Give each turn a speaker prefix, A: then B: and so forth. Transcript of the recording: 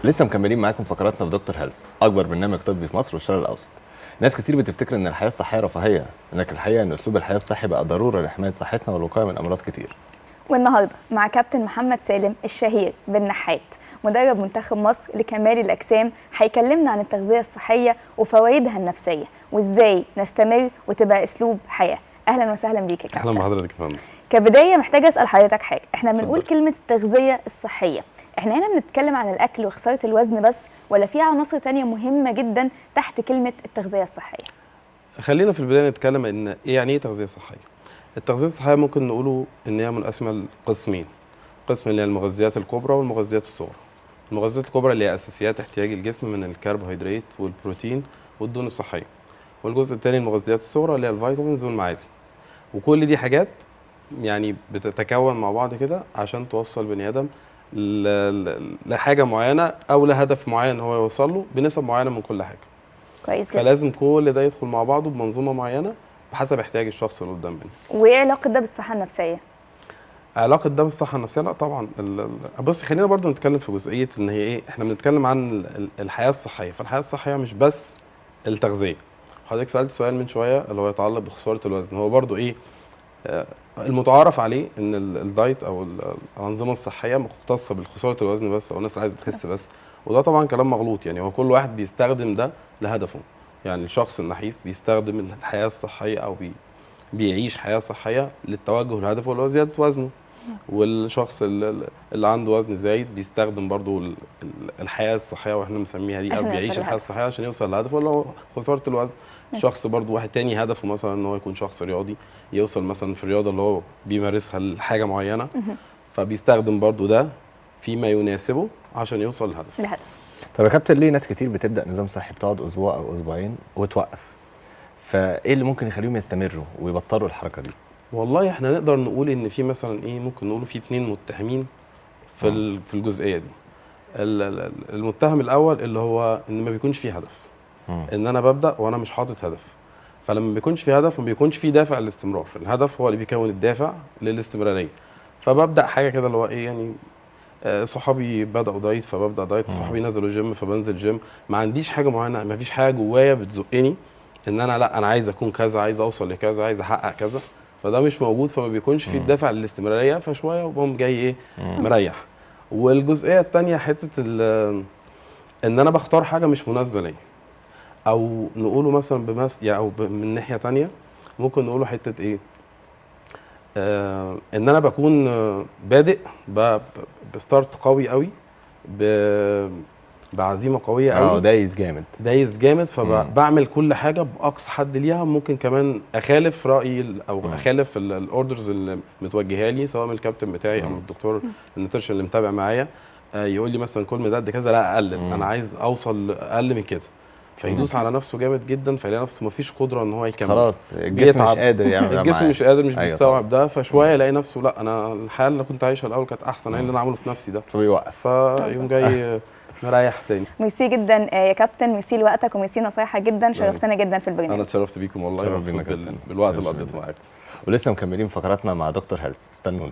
A: لسه مكملين معاكم فقراتنا في دكتور هيلث، اكبر برنامج طبي في مصر والشرق الاوسط. ناس كتير بتفتكر ان الحياة الصحية رفاهية، لكن الحقيقة ان اسلوب الحياة الصحي بقى ضرورة لحماية صحتنا والوقاية من امراض كتير.
B: والنهارده مع كابتن محمد سالم الشهير بالنحات، مدرب منتخب مصر لكمال الاجسام، هيكلمنا عن التغذية الصحية وفوائدها النفسية وازاي نستمر وتبقى اسلوب حياة. اهلا وسهلا بيك يا كابتن.
C: اهلا بحضرتك يا فندم.
B: كبداية محتاجه اسال حضرتك حاجة، احنا بنقول كلمة التغذية الصحية، احنا هنا بنتكلم عن الاكل وخسارة الوزن بس، ولا في عناصر تانية مهمة جدا تحت كلمة التغذية الصحية؟
C: خلينا في البداية نتكلم ان ايه يعني ايه تغذية صحية. التغذية الصحية ممكن نقوله ان هي منقسمة لقسمين، قسم اللي هي المغذيات الكبرى والمغذيات الصغرى. المغذيات الكبرى اللي هي اساسيات احتياج الجسم من الكربوهيدرات والبروتين والدهون الصحية، والجزء الثاني المغذيات الصغرى اللي هي ال vitamins والمعادن. وكل دي حاجات يعني بتتكون مع بعض كده عشان توصل بني ادم لحاجة معينة او لهدف معين هو يوصل له بنسب معينة من كل حاجة.
B: كويس جدا.
C: فلازم كل ده يدخل مع بعضه بمنظومة معينة بحسب احتياج الشخص اللي قدام منه.
B: وايه علاقة ده بالصحة النفسية؟
C: علاقة ده بالصحة النفسية؟ لا طبعا. بص، خلينا برضو نتكلم في جزئية ان هي ايه، احنا بنتكلم عن الحياة الصحية، فالحياة الصحية مش بس التغذية. حضرتك سالت سؤال من شوية اللي هو يتعلق بخسارة الوزن، هو برضو ايه المتعارف عليه ان الدايت او الانظمة الصحية مختصة بالخساره الوزن بس، او الناس اللي عايزه تخس بس، وده طبعا كلام مغلوط. يعني هو كل واحد بيستخدم ده لهدفه. يعني الشخص النحيف بيستخدم الحياة الصحية او بيعيش حياة صحية للتوجه لهدفه اللي هو زيادة وزنه، والشخص اللي عنده وزن زايد بيستخدم برضو الحياة الصحية واحنا بنسميها دي، او بيعيش الحياة الصحية عشان يوصل لهدفه اللي هو خسارة الوزن. شخص برضو واحد تاني هدفه مثلا ان هو يكون شخص رياضي، يوصل مثلا في الرياضة اللي هو بيمارسها لحاجة معينة، فبيستخدم برضو ده فيما يناسبه عشان يوصل لهدفه.
A: طب يا كابتن، ليه ناس كتير بتبدا نظام صحي بتقعد اسبوع او اسبوعين وتوقف؟ فايه اللي ممكن يخليهم يستمروا ويبطلوا الحركة دي؟
C: والله احنا نقدر نقول ان في مثلا ايه، ممكن نقول في اتنين متهمين في في الجزئية دي. المتهم الاول اللي هو ان ما بيكونش فيه هدف، ان انا ببدا وانا مش حاطط هدف، فلما ما بيكونش فيه هدف ما بيكونش فيه دافع للاستمرار. الهدف هو اللي بيكون الدافع للاستمراريه. فببدا حاجة كده اللي هو ايه، يعني صحابي بداوا دايت فببدا دايت، صحابي نزلوا جيم فبنزل جيم، ما عنديش حاجة معينة، ما فيش حاجة جوايا بتزقني ان انا لا انا عايز اكون كذا، عايز اوصل لكذا، عايز احقق كذا، فده مش موجود، فما بيكونش فيه الدافع للاستمراريه، فشوية وبقوم جاي ايه مريح. والجزئيه الثانية حتة ان انا بختار حاجة مش مناسبة ليا، او نقوله مثلا يعني او من ناحية ثانية ممكن نقوله حتة ايه، ان انا بكون بادئ ب start قوي قوي، بعزيمة قوية قوي،
A: دايس جامد
C: دايس جامد، فبعمل كل حاجة باقصى حد ليها، ممكن كمان اخالف رايي او اخالف ال orders اللي متوجهه لي، سواء من الكابتن بتاعي او من الدكتور ال nutrition اللي متابع معايا، يقول لي مثلا كل ده قد كذا، لا اقلل، انا عايز اوصل اقل من كده، فيدوس على نفسه جامد جدا، فيلاقي نفسه مفيش قدره ان هو يكمل،
A: خلاص الجسم مش قادر يعمل،
C: الجسم مش قادر، مش بيستوعب ده، فشوية يلاقي نفسه لا انا الحياة اللي كنت عايشها الاول كانت احسن، ايه اللي انا عامله في نفسي ده،
A: فبيوقف،
C: فيقوم جاي مريح تاني.
B: ميرسي جدا يا كابتن، ميرسي لوقتك وميرسي نصايحك جدا، شرفتنا جدا في البرنامج.
C: انا اتشرفت بيكم والله، بالوقت اللي قضيته معاكم.
A: ولسه مكملين فقراتنا مع دكتور هيلث، استنونا.